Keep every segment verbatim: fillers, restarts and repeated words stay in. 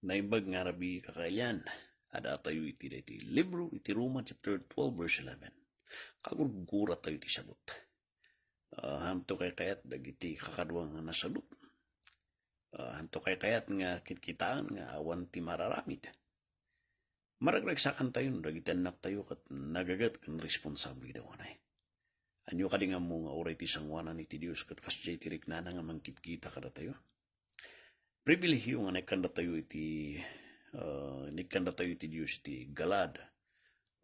Naimbag nga rabii, kakailian, adda tayo iti daytoy libro iti Roma chapter twelve, verse eleven. Kagurguratayo iti sadut. Ah, hanto kaykayat dagiti kakadua nga nasadut. Ah, hanto kaykayat nga kitkitaan nga awan ti mararamid. Maragragsakantayo no dagiti annaktayo ket nagaget ken responsable ida unay. Ania kadi nga ammo nga uray ti sanguanan iti Dios ket kasdiay ti riknana nga mangkitkita kadatayo? Pribilehiyo nga naikkandatayo iti, ah, naikkandatayo iti Dios ti galad,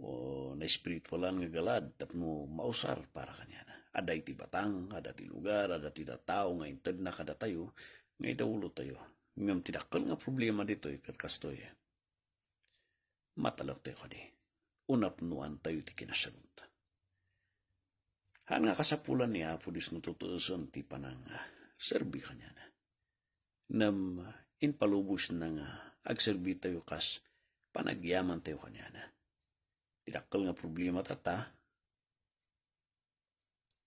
o naespiritualan nga galad tapno mausar para kaniana. Adda iti batang, adda ti lugar, adda ti tattao nga intedna kadatayo nga idaulotayo. Ngem ti dakkel nga problema ditoy ket kastoy, matalektayo kadi? O napnoantayo ti kinasadut? Haan nga kasapulan ni Apo Dios nga tutuosen ti panangserbi kaniana. Ngem impalubosna nga agserbitayo kas panagyamantayo kaniana. Ti dakkel nga problema tatta,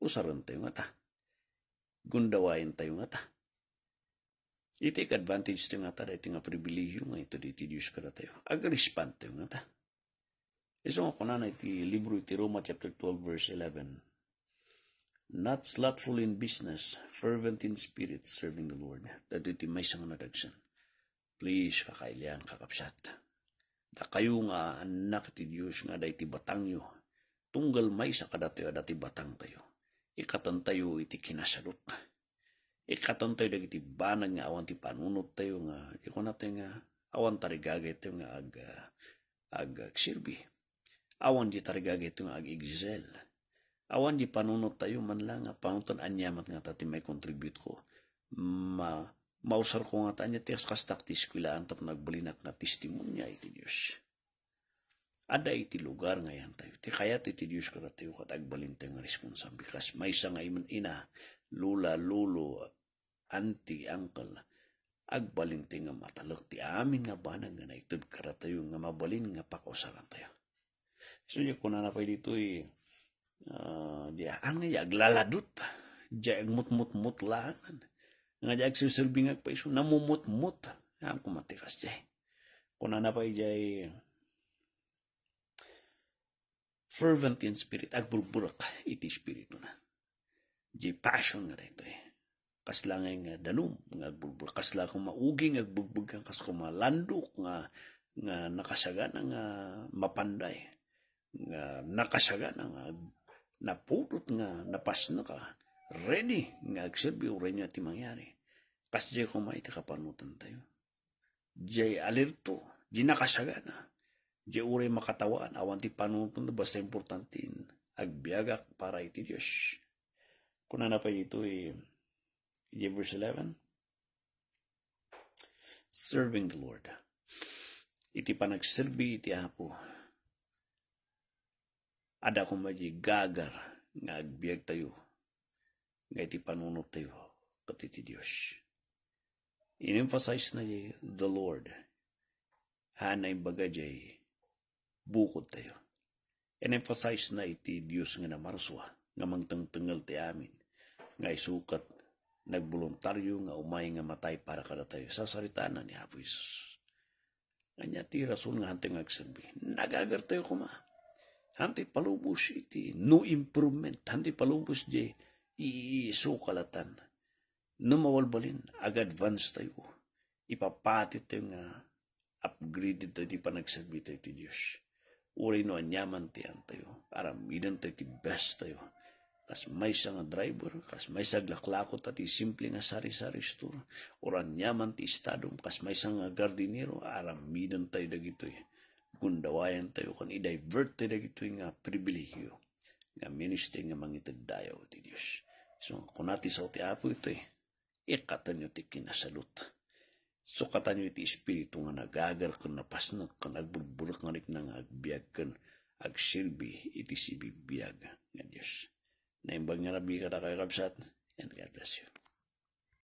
usarentayo ngata. Gundawayentayo ngata. Iti advantage tayo ngata daytoy nga pribilehio nga ited iti Dios kadatayo. Agrespondtayo ngata. Isu nga kunana iti libro iti Roma chapter twelve, verse eleven, "Not slothful in business, fervent in spirit, serving the Lord." Daytoy ti maysa nga nadagsen. Please, kakailian, kakabsat, dakayo nga annak ti Dios nga adda iti batangyo, tunggal maysa kadatayo adda ti batangtayo, ikkatantayo iti kinasadut. Ikkatantayo dagiti banag nga awan ti panunottayo nga ikunatayo nga awan tarigagaytayo nga ag-, ag-, agserbi. Awan di tarigagaytayo nga ag-excel. Awan di panunottayo man la nga panunotan ania met ngata ti maikontributko. Ma-, mausarko ngata ania ti kas-, kastak ti eskuelaan tapno agbalinak nga testimonia iti Dios. Adda iti lugar nga ayantayo. Ti kayat iti Dios kadatayo ket agbalintayo nga responsable. Kas maysa nga im-, ina, lola, lolo, auntie, uncle, agbalintayo nga matalek ti amin nga banag nga naited kadatayo nga mabalin nga pakausarantayo. So, di kunana pay ditoy, ah, di, haan nga, di aglaladut, di agmutmutmut laeng. Nga di agserserbi nga agpaiso, namumutmut. Haan koma ti kasdiay. Kunana pay diay, fervent in spirit, agburburek iti espirituna. Di passion nga daytoy. Kasla nga, nga danum nga agburburek, kasla koma ugi nga agbugbeg, kas koma landok nga, nga nakasagana nga mapanday, nga nakasagana nga ag-, napudot nga napasnek a, ready nga agserbi uray ania ti mangyari. Kasdiay koma iti kapanunotantayo. Diay alerto, diay nakasagana, diay uray makatawan, awan ti panunotanna, basta importante, agbiagak para iti Dios. Kunana pay ditoy, iti verse eleven, serving the Lord. Iti panagserbi iti Apo, adda koma diay gagar nga agbiagtayo nga iti panunottayo ket iti Dios. In-emphasize na diay the Lord. Haan a imbaga diay bukodtayo. In-emphasize na iti Dios nga namarsua, nga mangtengtengel ti amin, nga isu ket nagboluntario nga umay nga matay para kadatayo. Sasaritaanna ni Apo Jesus. Ania ti rason nga hantoy nga agserbi? Nagagartayo koma. Hantoy palubos iti no improvement. Hantoy palubos diay i-, isukalatan. No mabalbalin, ag-advance tayo. Ipapatitayo nga upgraded tayo ti panagserbi tayo ti Dios. Uray no aniaman ti antayo, aramiden tayo ti best tayo. Kas maysa nga driver, kas maysa aglaklako ta ti simple nga sari-sari store, uray aniaman ti estadom, kas maysa nga gardinero, aramiden tayo dagitoy. Gundawayan tayo ken i-divert tayo dagitoy nga pribilehiyo nga ministry nga mangiteddayo ti Dios. So, kuna ti sao ti Apo itoy, ikkatanyo ti kinasadut. Sukatanyo iti Espiritu nga nagagar ken napasnek ken agburburek nga rikna nga agbiag ken agserbi iti sibibiag nga Dios. Naimbag nga rabii kadakayo, kabsat, and God bless you.